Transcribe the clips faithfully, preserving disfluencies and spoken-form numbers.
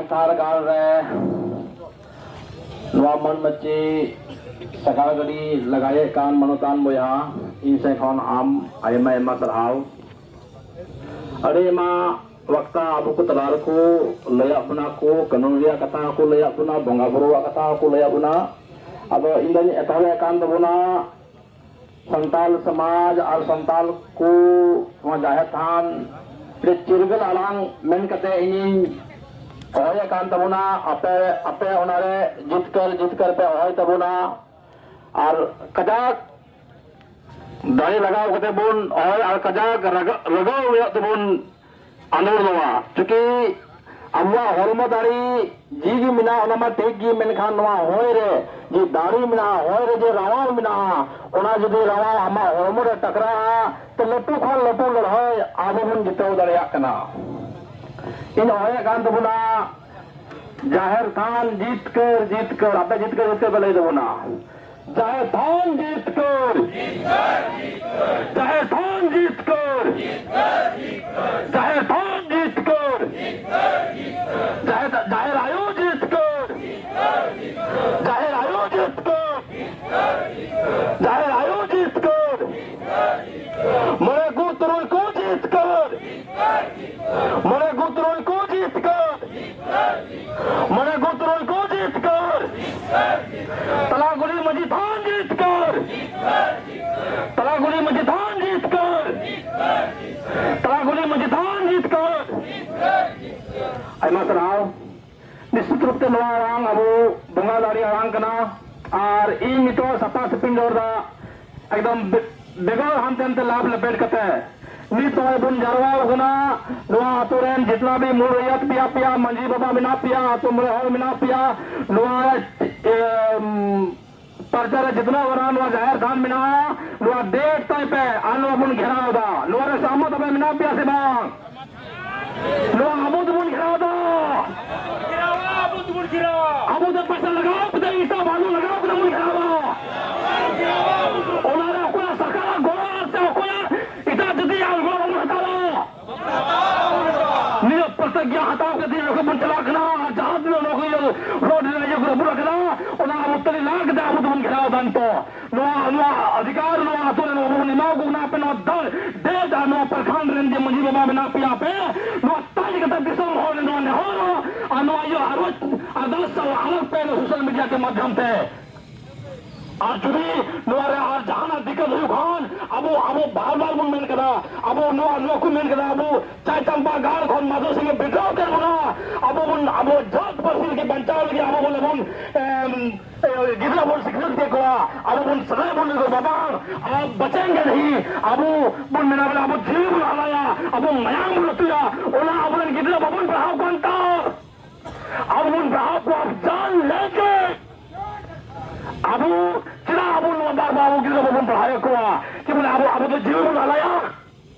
ᱥᱟᱱᱛᱟᱲ ᱜᱟᱲ ᱨᱮ ᱱᱚᱣᱟ ᱢᱟᱹᱱ ᱢᱟᱹᱪᱤ ᱥᱟᱜᱟᱲ ᱜᱟᱹᱰᱤ ᱞᱟᱜᱟᱭᱮᱫ ᱠᱟᱱ ᱢᱟᱱᱚᱛᱟᱱ ᱵᱚᱭᱦᱟ, ᱤᱧ ᱥᱮᱫ ᱠᱷᱚᱱ ᱟᱢ ᱟᱭᱢᱟ ᱟᱭᱢᱟ ᱥᱟᱨᱦᱟᱣ᱾ ᱟᱹᱰᱤ ᱟᱭᱢᱟ ᱵᱟᱠᱛᱟ ᱟᱵᱚ ᱠᱚ ᱛᱟᱞᱟ ᱨᱮᱠᱚ ᱞᱟᱹᱭᱟᱫ ᱵᱚᱱᱟ ᱠᱚ, ᱠᱟᱹᱱᱩᱱ ᱨᱮᱭᱟᱜ ᱠᱟᱛᱷᱟ ᱦᱚᱸᱠᱚ ᱞᱟᱹᱭᱟᱫ ᱵᱚᱱᱟ, ᱵᱚᱸᱜᱟ ᱵᱩᱨᱩᱣᱟᱜ ᱠᱟᱛᱷᱟ ᱦᱚᱸᱠᱚ ᱞᱟᱹᱭᱟᱫ ᱵᱚᱱᱟ᱾ ᱟᱫᱚ ᱤᱧ ᱫᱚᱧ ᱮᱛᱚᱦᱚᱵᱮᱫ ᱠᱟᱱ ᱛᱟᱵᱚᱱᱟ, ᱥᱟᱱᱛᱟᱞ ᱥᱚᱢᱟᱡᱽ ᱟᱨ ᱥᱟᱱᱛᱟᱞ ᱠᱚ ᱱᱚᱣᱟ ᱡᱟᱦᱮᱨ ᱛᱷᱟᱱ ᱨᱮ ᱪᱤᱨᱜᱟᱹᱞ ᱟᱲᱟᱝ ᱢᱮᱱ ᱠᱟᱛᱮ ᱤᱧᱤᱧ ᱦᱚᱦᱚᱭᱮᱫ ᱠᱟᱱ ᱛᱟᱵᱚᱱᱟ᱾ ᱟᱯᱮ, ᱟᱯᱮ ᱚᱱᱟᱨᱮ ᱡᱤᱛᱠᱟᱹᱨ, ᱡᱤᱛᱠᱟᱹᱨ ᱯᱮ ᱦᱚᱦᱚᱭ ᱛᱟᱵᱚᱱᱟ᱾ ᱟᱨ ᱠᱟᱡᱟᱠ ᱫᱟᱲᱮ ᱞᱟᱜᱟᱣ ᱠᱟᱛᱮ ᱵᱚᱱ ᱦᱚᱦᱚᱭ ᱟᱨ ᱠᱟᱡᱟᱠ ᱨᱟᱜᱟ-, ᱞᱟᱜᱟᱣ ᱦᱩᱭᱩᱜ ᱛᱟᱵᱚᱱ ᱟᱸᱫᱳᱲ ᱱᱚᱣᱟ᱾ ᱪᱩᱸᱠᱤ ᱟᱵᱚᱣᱟᱜ ᱦᱚᱲᱢᱚ ᱫᱟᱲᱮ ᱡᱤᱣᱤ ᱜᱮ ᱢᱮᱱᱟᱜᱼᱟ, ᱚᱱᱟ ᱢᱟ ᱴᱷᱤᱠ ᱜᱮ, ᱢᱮᱱᱠᱷᱟᱱ ᱱᱚᱣᱟ ᱦᱚᱭ ᱨᱮ ᱡᱮ ᱫᱟᱲᱮ ᱢᱮᱱᱟᱜᱼᱟ, ᱦᱚᱭ ᱨᱮ ᱡᱮ ᱨᱟᱣᱟᱞ ᱢᱮᱱᱟᱜᱼᱟ, ᱚᱱᱟ ᱡᱩᱫᱤ ᱨᱟᱣᱟᱞ ᱟᱢᱟᱜ ᱦᱚᱲᱢᱚ ᱨᱮ ᱴᱟᱠᱨᱟᱜᱼᱟ, ᱛᱚ ᱞᱟᱹᱴᱩ ᱠᱷᱚᱱ ᱞᱟᱹᱴᱩ ᱞᱟᱹᱲᱦᱟᱹᱭ ᱟᱵᱚ ᱵᱚᱱ ᱡᱤᱛᱟᱹᱣ ᱫᱟᱲᱮᱭᱟᱜ ᱠᱟᱱᱟ᱾ ᱤᱧ ᱦᱚᱦᱚᱭᱮᱫ ᱠᱟᱱ ᱛᱟᱵᱚᱱᱟ, ᱡᱟᱦᱮᱨ ᱛᱷᱟᱱ ᱡᱤᱛᱠᱟᱹᱨ, ᱡᱤᱛᱠᱟᱹᱨ, ᱟᱯᱮ ᱡᱤᱛᱠᱟᱹᱨ, ᱡᱤᱛᱠᱟᱹᱨ ᱯᱮ ᱞᱟᱹᱭ ᱛᱟᱵᱚᱱᱟ᱾ ᱡᱟᱦᱮᱨ ᱛᱷᱟᱱ ᱡᱤᱛᱠᱟᱹᱨ! ᱡᱟᱦᱮᱨ ᱛᱷᱟᱱ ᱡᱤᱛᱠᱟᱹᱨ! ᱡᱟᱦᱮᱨ ᱛᱷᱟᱱ ᱡᱤᱛᱠᱟᱹᱨ! ᱡᱟᱦᱮᱨ, ᱡᱟᱦᱮᱨ ᱟᱭᱳ ᱡᱤᱛᱠᱟᱹᱨ! ᱡᱟᱦᱮᱨ ᱟᱭᱳ ᱡᱤᱛᱠᱟᱹᱨ! ᱡᱟᱦᱮᱨ ᱟᱭᱳ ᱡᱤᱛᱠᱟᱹᱨ! ᱢᱚᱬᱮ ᱠᱚ ᱛᱩᱨᱩᱭ ᱠᱚ ᱡᱤᱛᱠᱟᱹᱨ! ᱢᱚᱬᱮ ᱠᱚ ᱛᱩᱨᱩᱭ ᱠᱚ ᱡᱤᱛᱠᱟᱹᱨ! ᱢᱚᱬᱮ ᱠᱚ ᱛᱩᱨᱩᱭ ᱠᱚ ᱡᱤᱛᱠᱟᱹᱨ! ᱛᱟᱞᱟᱜᱩᱲᱤ ᱢᱟᱹᱡᱷᱤ ᱛᱷᱟᱱ ᱡᱤᱛᱠᱟᱹᱨ! ᱛᱟᱞᱟᱜᱩᱲᱤ ᱢᱟᱹᱡᱷᱤ ᱛᱷᱟᱱ ᱡᱤᱛᱠᱟᱹᱨ! ᱛᱟᱞᱟᱜᱩᱲᱤ ᱢᱟᱹᱡᱷᱤ ᱛᱷᱟᱱ ᱡᱤᱛᱠᱟᱹᱨ! ᱟᱭᱢᱟ ᱥᱟᱨᱦᱟᱣ᱾ ᱱᱤᱥᱪᱤᱛ ᱨᱩᱯ ᱛᱮ ᱱᱚᱣᱟ ᱟᱲᱟᱝ ᱟᱵᱚ ᱵᱚᱸᱜᱟ ᱫᱟᱲᱮ ᱟᱲᱟᱝ ᱠᱟᱱᱟ᱾ ᱟᱨ ᱤᱧ ᱱᱤᱛᱚᱜ ᱥᱟᱯᱷᱟ ᱥᱟᱹᱯᱷᱤᱧ ᱨᱚᱲ ᱮᱫᱟ, ᱮᱠᱫᱚᱢ ᱵᱮ-, ᱵᱮᱜᱚᱨ ᱦᱟᱱᱛᱮ ᱱᱟᱛᱮ ᱞᱟᱵᱷ ᱞᱮᱯᱮᱴ ᱠᱟᱛᱮ᱾ ᱱᱤᱛ ᱱᱚᱜᱼᱚᱭ ᱵᱚᱱ ᱡᱟᱨᱣᱟ ᱟᱠᱟᱱᱟ, ᱱᱚᱣᱟ ᱟᱛᱳ ᱨᱮᱱ ᱡᱤᱛᱱᱟ ᱵᱷᱤ ᱢᱩᱞ ᱨᱮᱭᱟᱛ ᱯᱮᱭᱟ ᱯᱮᱭᱟ ᱢᱟᱹᱡᱷᱤ ᱵᱟᱵᱟ ᱢᱮᱱᱟᱜ ᱯᱮᱭᱟ, ᱟᱛᱳ ᱢᱚᱬᱮ ᱦᱚᱲ ᱢᱮᱱᱟᱜ ᱯᱮᱭᱟ, ᱱᱚᱣᱟ, ᱮᱢ, ᱯᱟᱨᱪᱟ ᱨᱮ ᱡᱤᱛᱱᱟ ᱵᱟᱞᱟ ᱱᱚᱣᱟ ᱡᱟᱦᱮᱨ ᱛᱷᱟᱱ ᱢᱮᱱᱟᱜᱼᱟ, ᱱᱚᱣᱟ ᱫᱮᱡ ᱛᱟᱭ ᱯᱮ ᱟᱨ ᱱᱚᱣᱟ ᱵᱚᱱ ᱜᱷᱮᱨᱟᱣ ᱮᱫᱟ᱾ ᱱᱚᱣᱟ ᱨᱮ ᱥᱟᱢᱟ ᱛᱟᱯᱮ ᱢᱮᱱᱟᱜ ᱯᱮᱭᱟ ᱥᱮ ᱵᱟᱝ? ᱱᱚᱣᱟ ᱟᱵᱚ ᱫᱚᱵᱚᱱ ᱜᱷᱮᱨᱟᱣ ᱮᱫᱟ᱾ ᱟᱵᱚ ᱫᱚ ᱯᱚᱭᱥᱟ ᱞᱟᱜᱟᱣ ᱠᱟᱛᱮ, ᱤᱴᱟ ᱵᱟᱞᱩ ᱞᱟᱜᱟᱣ ᱠᱟᱛᱮ ᱵᱚᱱ ᱜᱷᱮᱨᱟᱣ ᱮᱫᱟ᱾ ᱚᱱᱟ ᱨᱮ ᱚᱠᱚᱭᱟᱜ ᱥᱚᱨᱠᱟᱨᱟᱜ ᱜᱚᱲᱚ ᱥᱮ ᱚᱠᱚᱭᱟᱜ ᱮᱴᱟᱜ ᱡᱟᱹᱛᱤᱭᱟᱜ ᱜᱚᱲᱚ ᱵᱟᱵᱚᱱ ᱦᱟᱛᱟᱣᱟ᱾ ᱱᱤᱭᱟᱹ ᱯᱨᱚᱛᱮᱠ ᱜᱮ ᱦᱟᱛᱟᱣ ᱠᱟᱛᱮ ᱡᱚᱠᱷᱚᱱ ᱵᱚᱱ ᱪᱟᱞᱟᱜ ᱠᱟᱱᱟ, ᱟᱨ ᱡᱟᱦᱟᱸ ᱛᱤᱱᱟᱹᱜ ᱱᱚᱣᱟ ᱠᱚ ᱤᱭᱟᱹ ᱨᱳᱰ ᱨᱮ ᱤᱭᱟᱹ ᱠᱚ ᱨᱟᱹᱯᱩᱫ ᱟᱠᱟᱫᱟ, ᱚᱱᱟ ᱟᱵᱚ ᱛᱟᱹᱞᱤ ᱞᱟ ᱠᱟᱛᱮ ᱟᱵᱚ ᱫᱚᱵᱚᱱ ᱜᱷᱮᱨᱟᱣ ᱮᱫᱟ ᱱᱤᱛᱚᱜ᱾ ᱱᱚᱣᱟ, ᱱᱚᱣᱟ ᱚᱫᱷᱤᱠᱟᱨ ᱱᱚᱣᱟ ᱟᱛᱳ ᱨᱮ ᱱᱚᱣᱟ ᱵᱚᱱ ᱮᱢᱟ ᱠᱚ ᱠᱟᱱᱟ, ᱟᱯᱮ ᱱᱚᱣᱟ ᱫᱟᱲ ᱰᱮᱴ ᱟᱨ ᱱᱚᱣᱟ ᱯᱨᱚᱠᱷᱚᱸᱰ ᱨᱮᱱ ᱡᱮ ᱢᱟᱹᱡᱷᱤ ᱵᱟᱵᱟ ᱢᱮᱱᱟᱜ ᱯᱮᱭᱟ, ᱟᱯᱮ ᱱᱚᱣᱟ ᱛᱟᱡᱽ ᱠᱟᱛᱮ ᱫᱤᱥᱚᱢ ᱦᱚᱲ ᱨᱮ ᱱᱚᱣᱟ ᱱᱮᱦᱚᱨ ᱟᱨ ᱱᱚᱣᱟ ᱤᱭᱟᱹ ᱟᱨᱚ ᱟᱨᱫᱟᱥ ᱟᱨ ᱟᱞᱚ ᱯᱮ ᱥᱳᱥᱟᱞ ᱢᱤᱰᱤᱭᱟ ᱠᱮ ᱢᱟᱫᱽᱫᱷᱚᱢ ᱛᱮ᱾ ᱟᱨ ᱡᱩᱫᱤ ᱱᱚᱣᱟ ᱨᱮ ᱟᱨ ᱡᱟᱦᱟᱱᱟᱜ ᱫᱤᱠᱠᱟᱛ ᱦᱩᱭᱩᱜ ᱠᱷᱟᱱ, ᱟᱵᱚ, ᱟᱵᱚ ᱵᱟᱨ ᱵᱟᱨ ᱵᱚᱱ ᱢᱮᱱ ᱠᱟᱫᱟ, ᱟᱵᱚ ᱱᱚᱣᱟ, ᱱᱚᱣᱟ ᱠᱚ ᱢᱮᱱ ᱠᱟᱫᱟ, ᱟᱵᱚ ᱪᱟᱭ ᱪᱟᱢᱯᱟ ᱜᱟᱲ ᱠᱷᱚᱱ ᱢᱟᱫᱷᱩ ᱥᱤᱝ ᱮ ᱵᱤᱰᱨᱟᱣ ᱠᱮᱫ ᱵᱚᱱᱟ, ᱟᱵᱚ ᱵᱚᱱ, ᱟᱵᱚ ᱡᱟᱹᱛ ᱯᱟᱹᱨᱥᱤ ᱞᱟᱹᱜᱤᱫ ᱵᱟᱧᱪᱟᱣ ᱞᱟᱹᱜᱤᱫ ᱟᱵᱚ ᱵᱚᱱ, ᱮᱢ, ᱮ, ᱜᱤᱫᱽᱨᱟᱹ ᱵᱚᱱ ᱥᱤᱠᱷᱱᱟᱹᱛ ᱠᱮᱫ ᱠᱚᱣᱟ, ᱟᱵᱚ ᱵᱚᱱ ᱥᱮᱬᱟᱭ ᱵᱚᱱ ᱞᱟᱹᱭ ᱠᱚᱣᱟ, ᱵᱟᱵᱟ, ᱟᱵ ᱵᱟᱪᱮᱝᱜᱮ ᱱᱟᱦᱤ, ᱟᱵᱚ ᱵᱚᱱ ᱢᱮᱱᱟ ᱵᱚᱞᱮ ᱟᱵᱚ ᱡᱤᱣᱤ ᱵᱚᱱ ᱟᱞᱟᱭᱟ, ᱟᱵᱚ ᱢᱟᱭᱟᱢ ᱵᱚᱱ ᱟᱹᱛᱩᱭᱟ, ᱚᱱᱟ ᱟᱵᱚᱨᱮᱱ ᱜᱤᱫᱽᱨᱟᱹ ᱵᱟᱵᱚᱱ ᱯᱟᱲᱦᱟᱣ ᱠᱚᱣᱟ ᱱᱮᱛᱟᱨ᱾ ᱟᱵᱚ ᱵᱚᱱ ᱯᱟᱲᱦᱟᱣ ᱠᱚᱣᱟ ᱡᱟᱱ ᱞᱮᱠᱮ᱾ ᱟᱵᱚ ᱪᱮᱫᱟᱜ ᱟᱵᱚ ᱱᱚᱣᱟ ᱵᱟᱨ ᱵᱟᱨ ᱟᱵᱚ ᱜᱤᱫᱽᱨᱟᱹ ᱵᱟᱵᱚᱱ ᱯᱟᱲᱦᱟᱣᱮᱫ ᱠᱚᱣᱟ? ᱡᱮ ᱵᱚᱞᱮ ᱟᱵᱚ, ᱟᱵᱚ ᱫᱚ ᱡᱤᱣᱤ ᱵᱚᱱ ᱟᱞᱟᱭᱟ?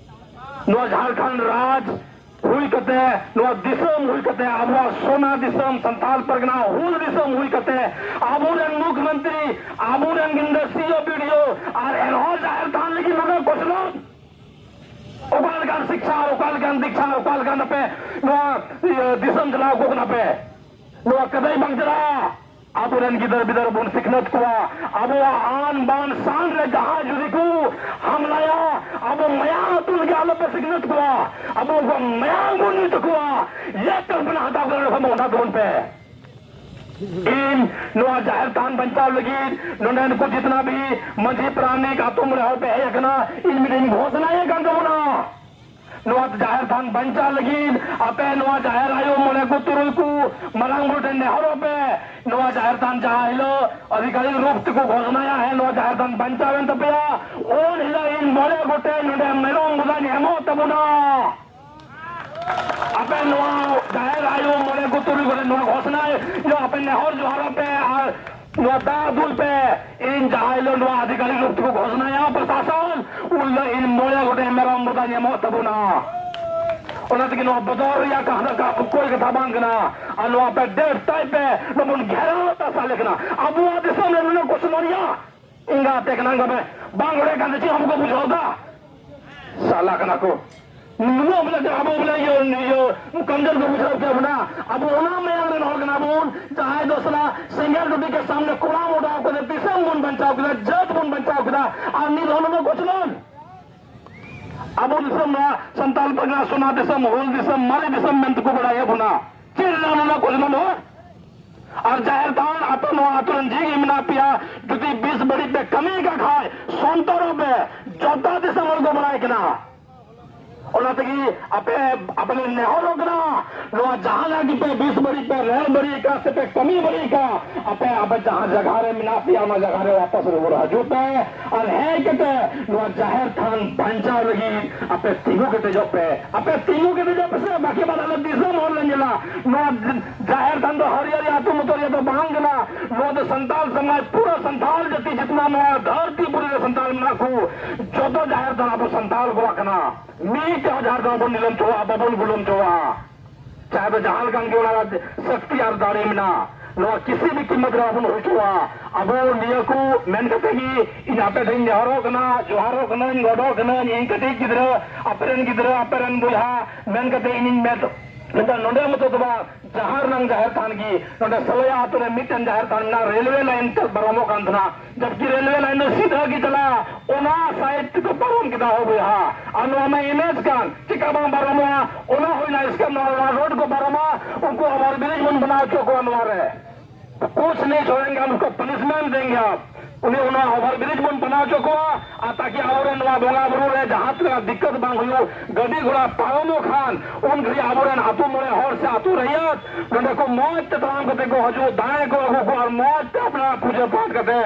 ᱱᱚᱣᱟ ᱡᱷᱟᱲᱠᱷᱚᱸᱰ ᱨᱟᱡᱽ ᱦᱩᱭ ᱠᱟᱛᱮ, ᱱᱚᱣᱟ ᱫᱤᱥᱚᱢ ᱦᱩᱭ ᱠᱟᱛᱮ, ᱟᱵᱚᱣᱟᱜ ᱥᱚᱱᱟ ᱫᱤᱥᱚᱢ, ᱥᱟᱱᱛᱟᱞ ᱯᱟᱨᱜᱟᱱᱟ ᱦᱩᱞ ᱫᱤᱥᱚᱢ ᱦᱩᱭ ᱠᱟᱛᱮ, ᱟᱵᱚᱨᱮᱱ ᱢᱩᱠᱷᱭᱚᱢᱚᱱᱛᱨᱤ, ᱟᱵᱚᱨᱮᱱ ᱜᱤᱫᱽᱨᱟᱹ ᱥᱤ ᱳ ᱵᱤ ᱰᱤ ᱳ ᱟᱨ ᱮᱱᱦᱚᱸ ᱡᱟᱦᱮᱨ ᱛᱷᱟᱱ ᱞᱟᱹᱜᱤᱫ ᱱᱚᱰᱮ ᱠᱚᱪᱞᱚᱱ᱾ ᱚᱠᱟ ᱞᱮᱠᱟᱱ ᱥᱤᱠᱪᱷᱟ, ᱚᱠᱟ ᱞᱮᱠᱟᱱ ᱫᱤᱠᱪᱷᱟ, ᱚᱠᱟ ᱞᱮᱠᱟᱱ ᱟᱯᱮ ᱱᱚᱣᱟ, ᱤᱭᱟᱹ, ᱫᱤᱥᱚᱢ ᱪᱟᱞᱟᱣ ᱠᱚ ᱠᱟᱱᱟ ᱯᱮ? ᱱᱚᱣᱟ ᱠᱟᱹᱢᱤ ᱵᱟᱝ ᱪᱟᱞᱟᱜᱼᱟ᱾ ᱟᱵᱚᱨᱮᱱ ᱜᱤᱫᱟᱹᱨ ᱯᱤᱫᱟᱹᱨ ᱵᱚᱱ ᱥᱤᱠᱷᱱᱟᱹᱛ ᱠᱚᱣᱟ᱾ ᱟᱵᱚᱣᱟᱜ ᱟᱱ ᱵᱟᱱ ᱥᱟᱱ ᱨᱮ ᱡᱟᱦᱟᱸᱭ ᱡᱩᱫᱤ ᱠᱚ ᱦᱟᱢᱞᱟᱭᱟ, ᱟᱵᱚ ᱢᱟᱭᱟᱢ ᱟᱹᱛᱩ ᱞᱟᱹᱜᱤᱫ ᱟᱞᱚᱯᱮ ᱥᱤᱠᱷᱱᱟᱹᱛ ᱠᱚᱣᱟ᱾ ᱟᱵᱚ ᱠᱚ ᱢᱟᱭᱟᱢ ᱵᱚᱱ ᱧᱩ ᱛᱟᱠᱚᱣᱟ᱾ ᱤᱭᱟᱹ ᱠᱚᱞᱯᱚᱱᱟ ᱦᱟᱛᱟᱣ ᱠᱟᱛᱮ ᱚᱸᱰᱮ ᱠᱷᱚᱱ ᱚᱱᱟ ᱛᱟᱵᱚᱱ ᱯᱮ᱾ ᱤᱧ ᱱᱚᱣᱟ ᱡᱟᱦᱮᱨ ᱛᱷᱟᱱ ᱵᱟᱧᱪᱟᱣ ᱞᱟᱹᱜᱤᱫ ᱱᱚᱰᱮᱱ ᱠᱚ ᱡᱤᱛᱱᱟ ᱵᱷᱤ ᱢᱟᱹᱡᱷᱤ ᱯᱟᱨᱟᱱᱤᱠ ᱟᱛᱳ ᱢᱚᱬᱮ ᱦᱚᱲ ᱯᱮ ᱦᱮᱡ ᱟᱠᱟᱱᱟ, ᱤᱧ ᱢᱤᱫᱴᱮᱱ ᱜᱷᱳᱥᱱᱟᱭᱮ ᱠᱟᱱ ᱛᱟᱵᱚᱱᱟ᱾ ᱱᱚᱣᱟ ᱡᱟᱦᱮᱨ ᱛᱷᱟᱱ ᱵᱟᱧᱪᱟᱣ ᱞᱟᱹᱜᱤᱫ ᱟᱯᱮ ᱱᱚᱣᱟ ᱡᱟᱦᱮᱨ ᱟᱭᱳ ᱢᱚᱬᱮ ᱠᱚ ᱛᱩᱨᱩᱭ ᱠᱚ ᱢᱟᱨᱟᱝ ᱵᱩᱨᱩ ᱴᱷᱮᱱ ᱱᱮᱦᱚᱨᱚᱜ ᱯᱮ᱾ ᱱᱚᱣᱟ ᱡᱟᱦᱮᱨ ᱛᱷᱟᱱ ᱡᱟᱦᱟᱸ ᱦᱤᱞᱳᱜ ᱟᱹᱰᱤ ᱠᱟᱹᱞᱤ ᱨᱩᱯ ᱛᱮᱠᱚ ᱜᱷᱳᱥᱱᱟᱭᱟ, ᱦᱮᱸ, ᱱᱚᱣᱟ ᱡᱟᱦᱮᱨ ᱛᱷᱟᱱ ᱵᱟᱧᱪᱟᱣ ᱮᱱ ᱛᱟᱯᱮᱭᱟ, ᱩᱱ ᱦᱤᱞᱳᱜ ᱤᱧ ᱢᱚᱬᱮ ᱜᱚᱴᱮᱡ ᱱᱚᱰᱮ ᱢᱮᱨᱚᱢ ᱵᱚᱫᱟᱧ ᱮᱢᱚᱜ ᱛᱟᱵᱚᱱᱟ᱾ ᱟᱯᱮ ᱱᱚᱣᱟ ᱡᱟᱦᱮᱨ ᱟᱭᱳ ᱢᱚᱬᱮ ᱠᱚ ᱛᱩᱨᱩᱭ ᱠᱚᱨᱮ ᱱᱚᱣᱟ ᱜᱷᱳᱥᱱᱟ ᱦᱤᱞᱳᱜ ᱟᱯᱮ ᱱᱮᱦᱚᱨ ᱡᱚᱦᱟᱨᱚᱜ ᱯᱮ ᱟᱨ ᱱᱚᱣᱟ ᱫᱟᱜ ᱫᱩᱞ ᱯᱮ᱾ ᱤᱧ ᱡᱟᱦᱟᱸ ᱦᱤᱞᱳᱜ ᱱᱚᱣᱟ ᱟᱫᱷᱤᱠᱟᱨᱤᱠ ᱨᱩᱯ ᱛᱮᱠᱚ ᱜᱷᱳᱥᱱᱟᱭᱟ ᱯᱨᱚᱥᱟᱥᱚᱱ, ᱩᱱ ᱦᱤᱞᱳᱜ ᱤᱧ ᱢᱚᱬᱮ ᱜᱚᱴᱮᱡ ᱢᱮᱨᱚᱢ ᱵᱚᱫᱟ ᱧᱟᱢᱚᱜ ᱛᱟᱵᱚᱱᱟ᱾ ᱚᱱᱟ ᱛᱮᱜᱮ ᱱᱚᱣᱟ ᱵᱚᱫᱚᱞ ᱨᱮᱭᱟᱜ ᱠᱟᱛᱷᱟ ᱫᱚ ᱚᱠᱚᱭ ᱠᱟᱛᱷᱟ ᱵᱟᱝ ᱠᱟᱱᱟ᱾ ᱟᱨ ᱱᱚᱣᱟ ᱯᱮ ᱰᱮᱴ ᱛᱟᱭ ᱯᱮ, ᱱᱚᱣᱟ ᱵᱚᱱ ᱜᱷᱮᱨᱟᱣ ᱛᱟᱥᱟ ᱞᱮᱠᱟᱱᱟ᱾ ᱟᱵᱚᱣᱟᱜ ᱫᱤᱥᱚᱢ ᱨᱮ ᱱᱩᱱᱟᱹᱜ ᱠᱚ ᱥᱚᱢᱟᱱᱤᱭᱟ, ᱤᱧ ᱜᱟᱛᱮ ᱠᱟᱱᱟ, ᱤᱧ ᱜᱟᱛᱮ ᱵᱟᱝ ᱨᱚᱲᱮᱫ ᱠᱟᱱ ᱛᱮ ᱪᱮᱫ ᱦᱚᱸ ᱵᱟᱠᱚ ᱵᱩᱡᱷᱟᱹᱣ ᱫᱟ᱾ ᱥᱟᱞᱟ ᱠᱟᱱᱟ ᱠᱚ᱾ ᱱᱩᱱᱟᱹᱜ ᱵᱚᱞᱮ ᱟᱵᱚ ᱵᱚᱞᱮ ᱤᱭᱟᱹ, ᱤᱭᱟᱹ, ᱠᱚᱢᱡᱳᱨ ᱠᱚ ᱵᱩᱡᱷᱟᱹᱣ ᱠᱮᱫ ᱵᱚᱱᱟ᱾ ᱟᱵᱚ ᱚᱱᱟ ᱢᱟᱭᱟᱢ ᱨᱮᱱ ᱦᱚᱲ ᱠᱟᱱᱟ ᱵᱚᱱ, ᱡᱟᱦᱟᱸᱭ ᱫᱚ ᱥᱟᱞᱟ ᱥᱮᱸᱜᱮᱞ ᱴᱩᱴᱤ ᱠᱮ ᱥᱟᱢᱱᱮ ᱠᱚᱲᱟᱢ ᱚᱰᱟᱣ ᱠᱟᱛᱮ ᱫᱤᱥᱚᱢ ᱵᱚᱱ ᱵᱟᱧᱪᱟᱣ ᱠᱮᱫᱟ, ᱡᱟᱹᱛ ᱵᱚᱱ ᱵᱟᱧᱪᱟᱣ ᱠᱮᱫᱟ, ᱟᱨ ᱱᱤᱛ ᱦᱚᱸ ᱱᱚᱰᱮ ᱠᱚᱪᱞᱚᱱ᱾ ᱟᱵᱚ ᱫᱤᱥᱚᱢ ᱨᱮ ᱥᱟᱱᱛᱟᱲ ᱯᱟᱨᱜᱟᱱᱟ ᱥᱚᱱᱟ ᱫᱤᱥᱚᱢ, ᱦᱩᱞ ᱫᱤᱥᱚᱢ, ᱢᱟᱨᱮ ᱫᱤᱥᱚᱢ ᱢᱮᱱᱛᱮ ᱠᱚ ᱵᱟᱲᱟᱭᱮᱫ ᱵᱚᱱᱟ᱾ ᱪᱮᱫ ᱨᱮᱱᱟᱜ ᱱᱚᱰᱮ ᱠᱚᱪᱞᱚᱱ ᱦᱚᱸ? ᱟᱨ ᱡᱟᱦᱮᱨ ᱛᱷᱟᱱ ᱟᱯᱮ ᱱᱚᱣᱟ ᱟᱛᱳ ᱨᱮᱱ ᱡᱤᱣᱤ ᱢᱮᱱᱟᱜ ᱯᱮᱭᱟ, ᱡᱩᱫᱤ ᱵᱤᱥ ᱵᱟᱹᱲᱤᱡ ᱯᱮ ᱠᱟᱹᱢᱤ ᱠᱟᱜ ᱠᱷᱟᱡ ᱥᱚᱱᱛᱚᱨᱚᱜ ᱯᱮ, ᱡᱚᱛᱚ ᱫᱤᱥᱚᱢ ᱦᱚᱲ ᱠᱚ ᱵᱟᱲᱟᱭ ᱠᱟᱱᱟ᱾ ᱚᱱᱟ ᱛᱮᱜᱮ ᱟᱯᱮ, ᱟᱯᱮ ᱞᱮ ᱱᱮᱦᱚᱨᱚᱜ ᱠᱟᱱᱟ, ᱱᱚᱣᱟ ᱡᱟᱦᱟᱱᱟᱜ ᱜᱮᱯᱮ ᱵᱤᱥ ᱵᱟᱹᱲᱤᱡ ᱯᱮ ᱨᱚᱲ ᱵᱟᱹᱲᱤᱡ ᱠᱟᱜ ᱥᱮ ᱯᱮ ᱠᱟᱹᱢᱤ ᱵᱟᱹᱲᱤᱡ ᱠᱟᱜ, ᱟᱯᱮ, ᱟᱯᱮ ᱡᱟᱦᱟᱸ ᱡᱟᱭᱜᱟ ᱨᱮ ᱢᱮᱱᱟᱜ ᱯᱮᱭᱟ ᱚᱱᱟ ᱡᱟᱭᱜᱟ ᱨᱮ ᱣᱟᱯᱟᱥ ᱨᱩᱣᱟᱹᱲ ᱦᱤᱡᱩᱜ ᱯᱮ᱾ ᱟᱨ ᱦᱮᱡ ᱠᱟᱛᱮ ᱱᱚᱣᱟ ᱡᱟᱦᱮᱨ ᱛᱷᱟᱱ ᱵᱟᱧᱪᱟᱣ ᱞᱟᱹᱜᱤᱫ ᱟᱯᱮ ᱛᱤᱸᱜᱩ ᱠᱮᱴᱮᱡᱚᱜ ᱯᱮ, ᱟᱯᱮ ᱛᱤᱸᱜᱩ ᱠᱮᱴᱮᱡᱚᱜ ᱯᱮ ᱥᱮ, ᱵᱟᱠᱤ ᱵᱟᱫ ᱟᱞᱮ ᱫᱤᱥᱚᱢ ᱦᱚᱲ ᱞᱮ ᱧᱮᱞᱟ᱾ ᱱᱚᱣᱟ ᱡᱟᱦᱮᱨ ᱛᱷᱟᱱ ᱫᱚ ᱦᱟᱹᱨᱭᱟᱹᱲ ᱟᱹᱛᱩ ᱢᱚᱛᱚ ᱨᱮᱭᱟᱜ ᱫᱚ ᱵᱟᱝ ᱠᱟᱱᱟ᱾ ᱱᱚᱣᱟ ᱫᱚ ᱥᱟᱱᱛᱟᱲ ᱥᱚᱢᱟᱡᱽ, ᱯᱩᱨᱟᱹ ᱥᱟᱱᱛᱟᱲ ᱡᱟᱹᱛᱤ ᱡᱤᱛᱱᱟ ᱱᱚᱣᱟ ᱫᱷᱟᱹᱨᱛᱤ ᱯᱩᱨᱤ ᱨᱮ ᱥᱟᱱᱛᱟᱲ ᱢᱮᱱᱟᱜ ᱠᱚ, ᱡᱚᱛᱚ ᱡᱟᱦᱮᱨ ᱛᱷᱟᱱ ᱟᱵᱚ ᱥᱟᱱᱛᱟᱲ ᱠᱚᱣᱟᱜ ᱠᱟᱱᱟ᱾ ᱢᱤᱫᱴᱮᱡ ᱦᱚᱸ ᱡᱟᱦᱮᱨ ᱛᱷᱟᱱ ᱵᱚᱱ ᱱᱤᱞᱟᱹᱢ ᱦᱚᱪᱚᱣᱟᱜᱼᱟ, ᱵᱟᱵᱚᱱ ᱜᱩᱞᱟᱹᱢ ᱦᱚᱪᱚᱣᱟᱜᱼᱟ᱾ ᱪᱟᱦᱮ ᱫᱚ ᱡᱟᱦᱟᱸ ᱞᱮᱠᱟᱱ ᱜᱮ ᱚᱱᱟ ᱥᱚᱠᱛᱤ ᱟᱨ ᱫᱟᱲᱮ ᱢᱮᱱᱟᱜᱼᱟ, ᱱᱚᱣᱟ ᱠᱤᱥᱤ ᱵᱤ ᱠᱤᱢᱚᱛ ᱨᱮ ᱵᱟᱵᱚᱱ ᱦᱩᱭ ᱦᱚᱪᱚᱣᱟᱜᱼᱟ᱾ ᱟᱵᱚ ᱱᱤᱭᱟᱹ ᱠᱚ ᱢᱮᱱ ᱠᱟᱛᱮ ᱜᱮ ᱤᱧ ᱟᱯᱮ ᱴᱷᱮᱱ ᱱᱮᱦᱚᱨᱚᱜ ᱠᱟᱱᱟ, ᱡᱚᱦᱟᱨᱚᱜ ᱠᱟᱹᱱᱟᱹᱧ, ᱜᱚᱰᱚᱜ ᱠᱟᱹᱱᱟᱹᱧ, ᱤᱧ ᱠᱟᱹᱴᱤᱡ ᱜᱤᱫᱽᱨᱟᱹ, ᱟᱯᱮ ᱨᱮᱱ ᱜᱤᱫᱽᱨᱟᱹ, ᱟᱯᱮ ᱨᱮᱱ ᱵᱚᱭᱦᱟ ᱢᱮᱱ ᱠᱟᱛᱮ ᱤᱧᱤᱧ ᱢᱮᱱ ᱢᱮᱱᱠᱷᱟᱱ ᱱᱚᱰᱮ ᱢᱚᱛᱚ ᱫᱚ ᱵᱟᱝ, ᱡᱟᱦᱟᱸ ᱨᱮᱱᱟᱝ ᱡᱟᱦᱮᱨ ᱛᱷᱟᱱ ᱜᱮ, ᱱᱚᱰᱮ ᱥᱟᱞᱟᱭᱟ ᱟᱛᱳ ᱨᱮ ᱢᱤᱫᱴᱮᱱ ᱡᱟᱦᱮᱨ ᱛᱷᱟᱱ ᱢᱮᱱᱟᱜᱼᱟ, ᱨᱮᱞᱣᱮ ᱞᱟᱭᱤᱱ ᱛᱮ ᱯᱟᱨᱚᱢᱚᱜ ᱠᱟᱱ ᱛᱟᱦᱮᱱᱟ, ᱡᱚᱵᱠᱤ ᱨᱮᱞᱣᱮ ᱞᱟᱭᱤᱱ ᱫᱚ ᱥᱤᱫᱷᱟᱹ ᱜᱮ ᱪᱟᱞᱟᱜᱼᱟ, ᱚᱱᱟ ᱥᱟᱭᱤᱰ ᱛᱮᱠᱚ ᱯᱟᱨᱚᱢ ᱠᱮᱫᱟ᱾ ᱦᱳ ᱵᱚᱭᱦᱟ, ᱟᱨ ᱱᱚᱣᱟ ᱢᱟ ᱮᱱᱮᱡ ᱠᱟᱱ, ᱪᱮᱠᱟ ᱵᱟᱝ ᱯᱟᱨᱚᱢᱚᱜᱼᱟ? ᱚᱱᱟ ᱦᱩᱭᱱᱟ᱾ ᱤᱥᱠᱮ ᱱᱚᱣᱟ ᱨᱳᱰ ᱠᱚ ᱯᱟᱨᱚᱢᱟ, ᱩᱱᱠᱩ ᱳᱵᱷᱟᱨ ᱵᱨᱤᱡᱽ ᱵᱚᱱ ᱵᱮᱱᱟᱣ ᱦᱚᱪᱚ ᱠᱚᱣᱟ ᱱᱚᱣᱟ ᱨᱮ᱾ कुछ नहीं छोड़ेंगे, हम उसको पनिशमेंट देंगे। आप उन्हें, उन्हें ओवरब्रिज बन बना चुको, ताकि ᱟᱵᱚᱨᱮᱱ ᱱᱚᱣᱟ ᱵᱚᱸᱜᱟ ᱵᱩᱨᱩ ᱨᱮ ᱡᱟᱦᱟᱸ ᱛᱤᱱᱟᱹᱜ ᱫᱤᱠᱠᱟᱛ ᱵᱟᱝ ᱦᱩᱭᱩᱜ, ᱜᱟᱹᱰᱤ ᱜᱷᱚᱲᱟ ᱯᱟᱨᱚᱢᱚᱜ ᱠᱷᱟᱱ ᱩᱱ ᱜᱷᱟᱹᱲᱤᱡ ᱟᱵᱚᱨᱮᱱ ᱟᱹᱛᱩ ᱢᱚᱬᱮ ᱦᱚᱲ ᱥᱮ ᱟᱹᱛᱩ ᱨᱟᱭᱟᱛ ᱱᱚᱰᱮ ᱠᱚ ᱢᱚᱡᱽ ᱛᱮ ᱛᱟᱲᱟᱢ ᱠᱟᱛᱮ ᱠᱚ ᱦᱤᱡᱩᱜ, ᱫᱟᱲᱮ ᱠᱚ ᱟᱹᱜᱩ ᱠᱚ ᱟᱨ ᱢᱚᱡᱽ ᱛᱮ ᱟᱯᱱᱟᱨ ᱯᱩᱡᱟᱹ ᱯᱟᱴ ᱠᱟᱛᱮ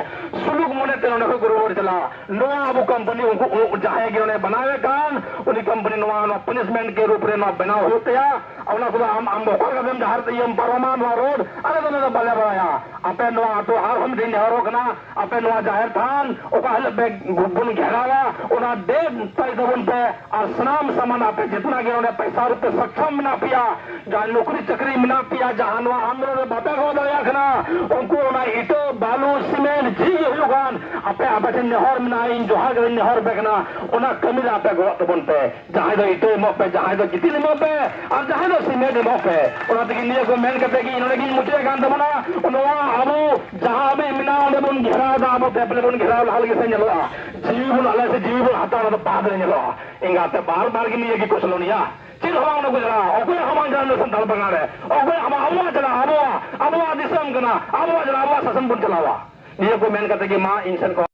ᱥᱩᱞᱩᱠ ᱢᱚᱱᱮ ᱛᱮ ᱱᱚᱰᱮ ᱠᱷᱚᱡ ᱠᱚ ᱨᱩᱣᱟᱹᱲ ᱪᱟᱞᱟᱜᱼᱟ᱾ ᱱᱚᱣᱟ ᱟᱵᱚ ᱠᱳᱢᱯᱟᱱᱤ ᱩᱱᱠᱩ, ᱩᱱᱠᱩ ᱡᱟᱦᱟᱸᱭ ᱜᱮ ᱚᱸᱰᱮ ᱵᱮᱱᱟᱣᱮᱫ ᱠᱟᱱ ᱩᱱᱤ ᱠᱳᱢᱯᱟᱱᱤ ᱱᱚᱣᱟ, ᱱᱚᱣᱟ ᱯᱟᱱᱤᱥᱢᱮᱱᱴ ᱜᱮ ᱨᱩᱯ ᱨᱮ ᱱᱚᱣᱟ ᱵᱮᱱᱟᱣ ᱦᱩᱭᱩᱜ ᱛᱟᱭᱟ᱾ ᱚᱱᱟ ᱠᱚᱫᱚ ᱟᱢ, ᱟᱢ ᱫᱚ ᱚᱠᱟ ᱞᱮᱠᱟᱛᱮᱢ ᱡᱟᱦᱟᱸ ᱤᱭᱟᱹᱢ ᱯᱟᱨᱚᱢᱟ ᱱᱚᱣᱟ ᱨᱳᱰ, ᱟᱞᱮ ᱫᱚ ᱚᱱᱟ ᱫᱚ ᱵᱟᱞᱮ ᱵᱟᱲᱟᱭᱟ᱾ ᱟᱯᱮ ᱱᱚᱣᱟ ᱟᱹᱛᱩ ᱟᱨᱦᱚᱸ ᱢᱤᱫ ᱴᱷᱮᱱ ᱱᱮᱦᱚᱨᱚᱜ ᱠᱟᱱᱟ, ᱟᱯᱮ ᱡᱟᱦᱮᱨ ᱛᱷᱟᱱ ᱚᱠᱟ ᱦᱤᱞᱳᱜ ᱯᱮ ᱵᱚᱱ ᱜᱷᱮᱨᱟᱣᱟ, ᱚᱱᱟ ᱰᱮᱴ ᱛᱟᱭ ᱛᱟᱵᱚᱱ ᱯᱮ᱾ ᱟᱨ ᱥᱟᱱᱟᱢ ᱥᱟᱢᱟᱱ ᱟᱯᱮ ᱡᱮᱛᱱᱟ ᱜᱮ ᱚᱸᱰᱮ ᱯᱚᱭᱥᱟ ᱨᱩᱯ ᱛᱮ ᱥᱚᱠᱪᱷᱚᱢ ᱢᱮᱱᱟᱜ ᱯᱮᱭᱟ, ᱡᱟᱦᱟᱸᱭ ᱱᱚᱠᱨᱤ ᱪᱟᱹᱠᱨᱤ ᱢᱮᱱᱟᱜ ᱯᱮᱭᱟ, ᱡᱟᱦᱟᱸ ᱱᱚᱣᱟ ᱟᱱᱫᱳᱞᱚᱱ ᱨᱮ ᱵᱟᱯᱮ ᱜᱚᱲᱚ ᱫᱟᱲᱮᱭᱟᱜ ᱠᱟᱱᱟ, ᱩᱱᱠᱩ ᱚᱱᱟ ᱤᱴᱟᱹ, ᱵᱟᱞᱩ, ᱥᱤᱢᱮᱱᱴ ᱡᱤ ᱜᱮ ᱦᱩᱭᱩᱜ ᱠᱟᱱ, ᱟᱯᱮ ᱟᱯᱮ ᱴᱷᱮᱱ ᱱᱮᱦᱚᱨ ᱢᱮᱱᱟᱜᱼᱟ, ᱤᱧ ᱡᱚᱦᱟᱨ ᱠᱟᱛᱮᱧ ᱱᱮᱦᱚᱨ ᱟᱯᱮ ᱠᱟᱱᱟ, ᱚᱱᱟ ᱠᱟᱹᱢᱤ ᱨᱮ ᱟᱯᱮ ᱜᱚᱲᱚᱜ ᱛᱟᱵᱚᱱ ᱯᱮ᱾ ᱡᱟᱦᱟᱸᱭ ᱫᱚ ᱤᱴᱟᱹ ᱮᱢᱚᱜ ᱯᱮ, ᱡᱟᱦᱟᱸᱭ ᱫᱚ ᱜᱤᱛᱤᱞ ᱮᱢᱚᱜ ᱯᱮ, ᱟᱨ ᱡᱟᱦᱟᱸᱭ ᱫᱚ ᱥᱤᱢᱮᱱᱴ ᱮᱢᱚᱜ ᱯᱮ᱾ ᱚᱱᱟ ᱛᱮᱜᱮ ᱱᱤᱭᱟᱹ ᱠᱚ ᱢᱮᱱ ᱠᱟᱛᱮ ᱜᱮ ᱤᱧ ᱱᱚᱰᱮ ᱜᱤᱧ ᱢᱩᱪᱟᱹᱫ ᱠᱟᱱ ᱛᱟᱵᱚᱱᱟ᱾ ᱱᱚᱣᱟ ᱟᱵᱚ ᱡᱟᱦᱟᱸ ᱟᱵᱚ ᱢᱮᱱᱟᱜᱼᱟ, ᱚᱸᱰᱮ ᱵᱚᱱ ᱜᱷᱮᱨᱟᱣ ᱮᱫᱟ, ᱟᱵᱚ ᱛᱮ ᱵᱚᱞᱮ ᱵᱚᱱ ᱜᱷᱮᱨᱟᱣ ᱞᱟᱦᱟ ᱞᱟᱹᱜᱤᱫ ᱥᱮ ᱧᱮᱞᱚᱜᱼᱟ, ᱡᱤᱣᱤ ᱵᱚᱱ ᱟᱞᱮ ᱥᱮ ᱡᱤᱣᱤ ᱵᱚᱱ ᱦᱟᱛᱟᱣ, ᱚᱱᱟ ᱫᱚ ᱵᱟᱫ ᱨᱮ ᱧᱮᱞᱚᱜᱼᱟ᱾ ᱮᱸᱜᱟᱛᱮ ᱵᱟᱨ ᱵᱟᱨ ᱜᱮ ᱱᱤᱭᱟᱹ ᱜᱮ ᱠᱚᱪᱞᱚᱱᱤᱭᱟ᱾ ᱪᱮᱫ ᱦᱚᱸ ᱵᱟᱝ ᱚᱸᱰᱮ ᱠᱚ ᱪᱟᱞᱟᱜᱼᱟ, ᱚᱠᱚᱭᱟᱜ ᱦᱚᱸ ᱵᱟᱝ ᱪᱟᱞᱟᱜᱼᱟ ᱥᱟᱱᱛᱟᱲ ᱯᱟᱨᱜᱟᱱᱟ ᱨᱮ, ᱚᱠᱚᱭᱟᱜ ᱦᱚᱸ ᱵᱟᱝ, ᱟᱵᱚᱣᱟᱜ ᱪᱟᱞᱟᱜᱼᱟ, ᱟᱵᱚᱣᱟᱜ, ᱟᱵᱚᱣᱟᱜ ᱫᱤᱥᱚᱢ ᱠᱟᱱᱟ, ᱟᱵᱚᱣᱟᱜ ᱪᱟᱞᱟᱜᱼᱟ, ᱟᱵᱚᱣᱟᱜ ᱥᱟᱥᱚᱱ ᱵᱚᱱ ᱪᱟᱞᱟᱣᱟ᱾ ᱱᱤᱭᱟᱹ ᱠᱚ ᱢᱮᱱ ᱠᱟᱛᱮ ᱜᱮ ᱢᱟ ᱤᱧ ᱥᱮᱱ ᱠᱷᱚᱱ